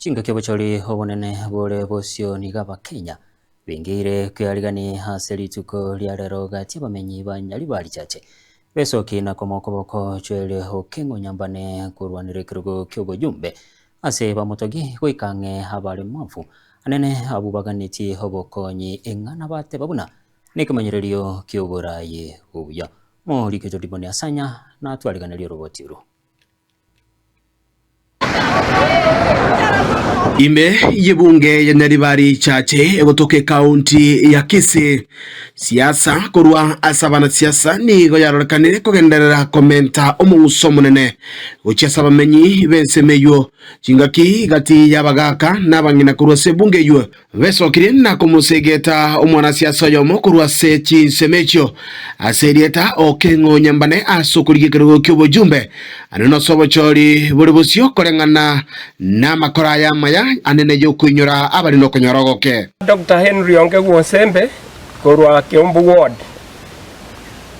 Chingaki obochori obonene bore bosio nigo Abakenya bengeire kwearigani ase rituko ria rero gati abamenyi ba Nyaribari Chache besoki na komoa okoboko Joel Okengo Nyambane korwanera ekerogo ki'oboyumbe ase bamotogi goika ang'e abaremavu anene abwo baganetie obokonyi eng'ana bateba buna nekemanyererio ki'oborayi obuya. Morike Jodiboni Asanya natwariganerie oroboti oro. Ime y'ebunge ya Nyaribari Chache egotoka ekaunti ya Kisii, siasa korwa ase abanasiasa nigo yarorekanire kogenderera komenta omong'uso omonene gochia ase abamenyi b'ensemo eyio. Chingaki gati y'abagaaka na abang'ina korwa ase ebunge eyio Besokirie na komosegeta omwanasiasa oyomo korwa ase chinsemo echio ase erieta Okeng'onya mbane ase okorigia ekerogo ki'obochumbe, ane nose obochori bore bosio koreng'ana namakora aya amaya ane ney'okoinyora abare nokonyora ogoke. Doctor Henry Ongegu Osembe korwa Kiambu Ward,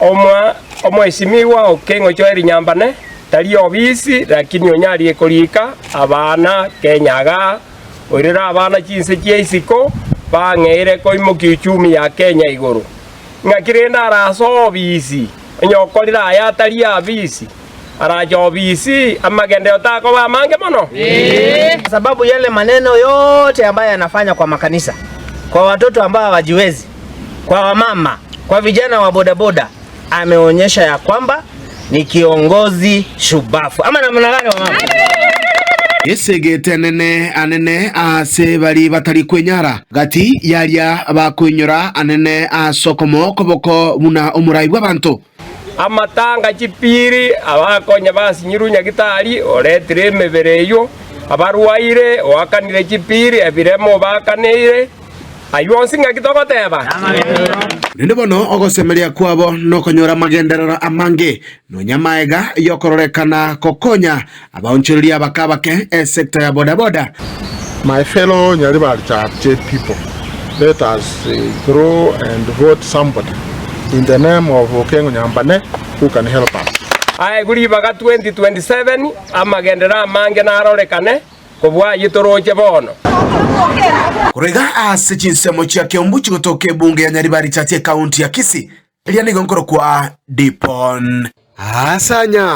Omwa omoesimigwa Okeng'o Joel Nyambane tari obisi lakini onyarie korika abana Kenya igaa. Oirere abana chinse chia isiko, bang'eire koimokia uchumi ya Kenya igoro. Ng'aki rende arase obisi, onye okorire aya atari abisi, arache obisi, amagenderero takoba amange mono? Kwa sababu yale maneno yote ambayo yanafanya kwa makanisa, kwa watoto ambao hawajiwezi, kwa wamama, kwa vijana wa bodaboda, ameonyesha ya kwamba ni kiongozi shubafu ama namna gani wamama? Esegete enene anene aase baria batari kwenyara, gati y'aria bakoinyora anene ase okomo okoboko buna omorai bw'abanto. Amatanga chipiri, abakonya basinyirwe nyagitari, oretire emebere eyio, abarwaire, oakanire chipiri, ebirema obaakaneire. Ayio onsi ng'aki togoteba? Rende bono ogosemeria kwabo nokonyora amagenderero amange, nonya amaega y'okororekana gokonya abaonchoreria abake abake esector ya bodaboda. My fellow Nyaribari Chache people, let us grow and vote somebody in the name of Okengo Nyambane who can help us. Aegwe ribaga 2027, amagenderero amange narorekane. Kobua ayio toroche bono. Korwa iga ase chinsemo chia Kiambu chigotoka ebunge ya Nyaribari Chache ekaunti ya Kisii, eria nigo nkorokwa Dipon. Asanya.